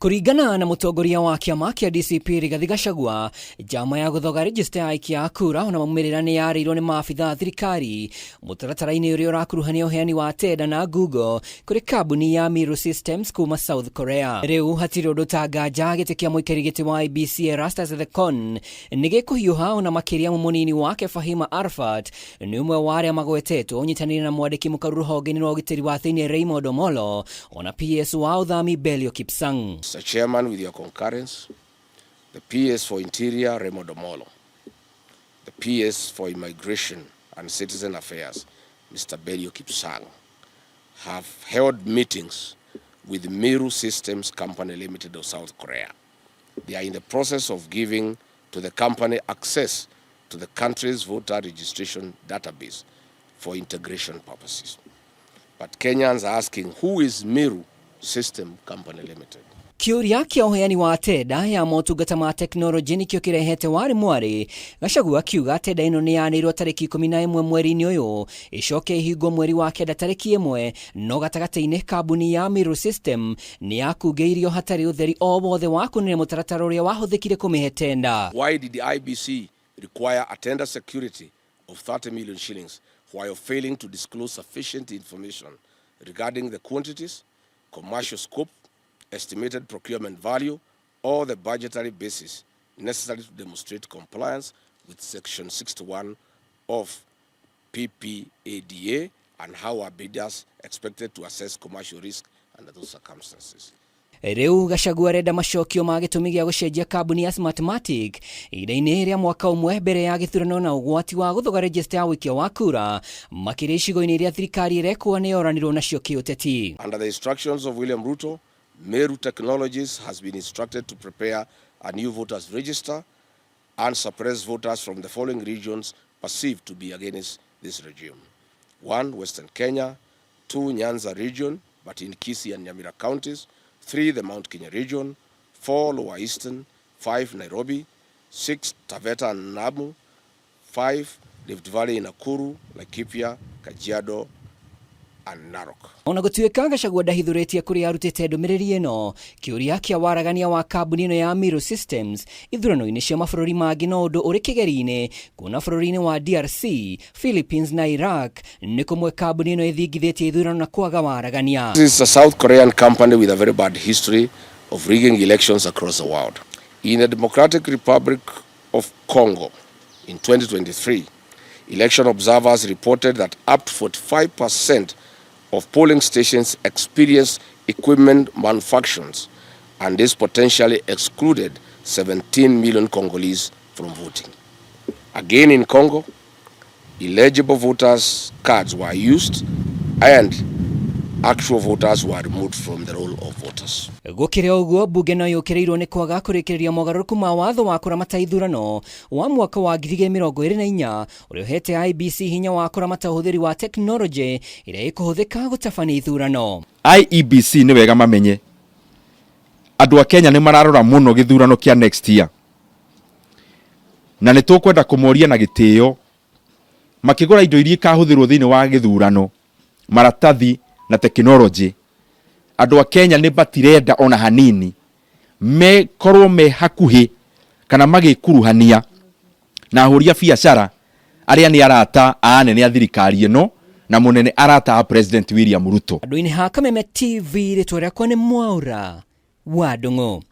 Kũringana na mũtongoria wa kĩama kĩa DCP Rigathi Gachagua, njama ya gũthoga register ya aikia a kura ona maumĩrĩra nĩ yarĩirwo nĩ maabitha a thirikari mũtaratara-inĩ ũrĩa ũrakuruhania ũheani wa tenda na ngungo kũrĩ kambuni ya Miru Systems kuma South Korea. Rĩu hatirĩ ũndũ ta nganja gĩtĩ kĩa mũikari gĩtĩ wa IEBC Erastus Ethekon nĩ gĩkũhiũha ona makĩria mũnini wake Fahima Arafat nĩ ũmwe wa arĩa magwetetwo ũnyitanĩire na mwandĩki mũkaru rũhonge-inĩ rwa ũgitĩri wa thĩinĩ Raymond Omolo ona PS wa ũthami Belio Kipsang. Mr. Chairman, with your concurrence, the PS for Interior, Raymond Omolo, the PS for Immigration and Citizen Affairs, Mr. Belio Kipsang, have held meetings with Miru Systems Company Limited of South Korea. They are in the process of giving to the company access to the country's voter registration database for integration purposes. But Kenyans are asking, who is Miru System Company Limited? Kĩũria kĩa ũheani wa tenda ya motungata ma tekinoronjĩ nĩkĩo kĩrehete warĩ mwarĩ. Gachagua akiuga tenda ĩno nĩ yanĩirwo tarĩki 11 mweri-inĩ ũyũ, ĩcoke ĩhingwo mweri wa 9 tarĩki 1, no gatagatĩ-inĩ kambuni ya Miru System nĩ yakungĩirio hatarĩ ũtheri o wothe wa kuonania mũtaratara ũrĩa wahũthĩkire kũmĩhe tenda. Why did the IEBC require a tender security of 30 million shillings while failing to disclose sufficient information regarding the quantities, commercial scope, estimated procurement value, or the budgetary basis necessary to demonstrate compliance with Section 61 of PPADA, and how are bidders expected to assess commercial risk under those circumstances? Rĩu Gachagua arenda macokio ma gĩtũmi gĩa gũcenjia kambuni ya Smartmatic ihinda-inĩ rĩa mwaka ũmwe mbere ya gĩthurano na ũgwati wa gũthoga register ya ũikia wa kura makĩria icigo-inĩ iria thirikari ĩrekwo nĩ yoranirwo nacio kĩũteti. Under the instructions of William Ruto, Meru Technologies has been instructed to prepare a new voters register and suppress voters from the following regions perceived to be against this regime. 1, Western Kenya; 2, Nyanza region, but in Kisii and Nyamira counties; 3, the Mount Kenya region; 4, Lower Eastern; 5, Nairobi; 6, Taveta and Lamu; 5, Rift Valley in Nakuru, Laikipia, Kajiado, and Narok. Ona gũtuĩka Gachagua ndahithũrĩtie kũrĩa arutĩte ndũmĩrĩri ĩno, kĩũria kĩa waragania wa kambuni ĩno ya Miru Systems ithurano-inĩ cia mabũrũri mangĩ no ũndũ ũrĩ kĩgeri-inĩ, kuona bũrũri-inĩ wa DRC, Philippines na Iraq nĩ kũmwe kambuni ĩno ĩthingithĩtie ithurano na kwaga waragania. This is a South Korean company with a very bad history of rigging elections across the world. In the Democratic Republic of Congo in 2023, election observers reported that up to 45% of polling stations experienced equipment malfunctions, and this potentially excluded 17 million Congolese from voting. Again in Congo, illegible voters' cards were used and actual voters were removed from the roll of voters. Gũkĩrĩ ũguo, mbunge no yũkĩrĩirwo nĩ kwaga kũrĩkĩrĩria mogarũrũku ma watho wa kũramata ithurano wa mwaka wa 2024 ũrĩa ũhete IEBC hinya wa kũramata ũhũthĩri wa tekinoronjĩ ĩrĩa ĩkũhũthĩka gũtabania ithurano. IEBC nĩ wega mamenye andũ a Kenya nĩ mararora mũno gĩthurano kĩa next year, na nĩ tũkwenda kũmoria na gĩtĩo makĩgũra indo iria ikahũthĩrwo thĩinĩ wa gĩthurano, maratathi na tekinoronjĩ, andũ a Kenya nĩ matirenda ona hanini mekorwo me hakuhĩ kana magĩkuruhania na ahũri a biacara arĩa nĩ arata a anene a thirikari ĩno na mũnene arata a President William Ruto. Andũ-inĩ ha Kameme TV, rĩtwa rĩakwa nĩ Mwaura wa Ndung'u.